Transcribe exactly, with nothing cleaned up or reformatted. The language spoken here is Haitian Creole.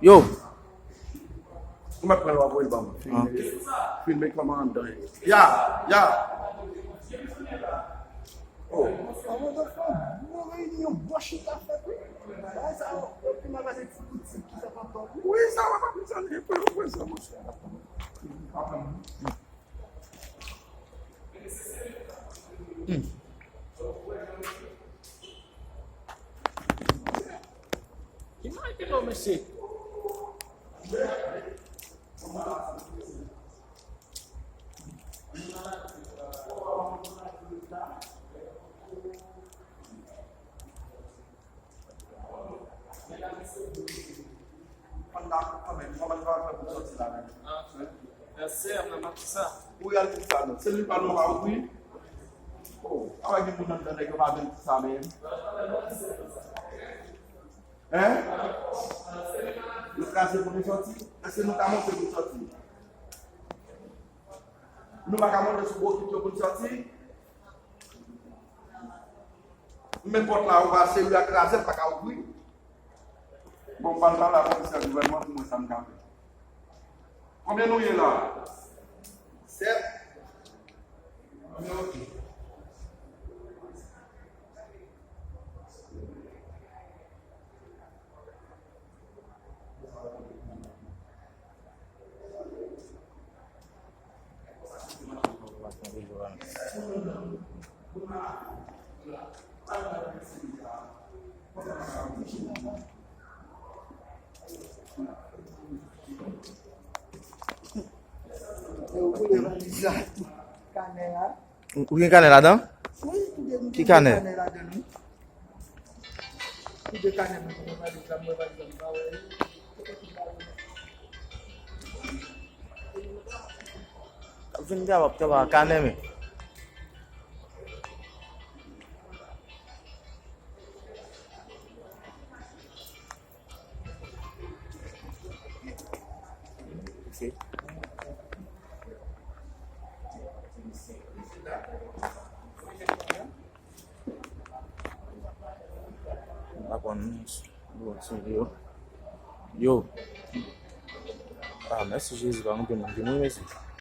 Yo. Ou mèt pran l, w ap voye l ban mwen. Filme, filme kòman anndan ye. Ya, ya. Oh. Yon reyinyon bon chita fèt, wi. Bagay sa yo, yo pi mal pase ti boutik ki fèt ankò, wi. Wi, sa va pa plis anyen pou yo pran sa, monchè. Hmm. Ki mal ke non, mesye? Fann la kanmenm, kòman l va fè pou sòti la menm? Ah, sè, nan match sa. Ou al di sa non. Se li pa nou pa ouvri. Oh, pa gen moun anndan nèg yo pa vin di sa menm. Hein? Nou kraze pou nou sòti? Èske nou ka monte pou sòti? Nou pa ka monte sou gwo kit yo pou n sòti? Men pòt la, ou pa serye a kraze, m pa ka ouvri. Bon, m pral pale a komisè gouvènman pou mwen sa m ka fè. Konbyen nou ye la? Sèt? Anben, oke. Yo boule valiz la. Kanè a. Ou gen kanè ladan? Wi, m gen, m gen de kanè ladan, wi. Ki de kanè mwen, mwen valiz la, mwen valiz la, m pa wè. Vin de a w ap travay ak kanè, men. M pa konn, bon, se yo. Yo. Ah, mèsi Jezi, pa gen moun ki mouri, mesye.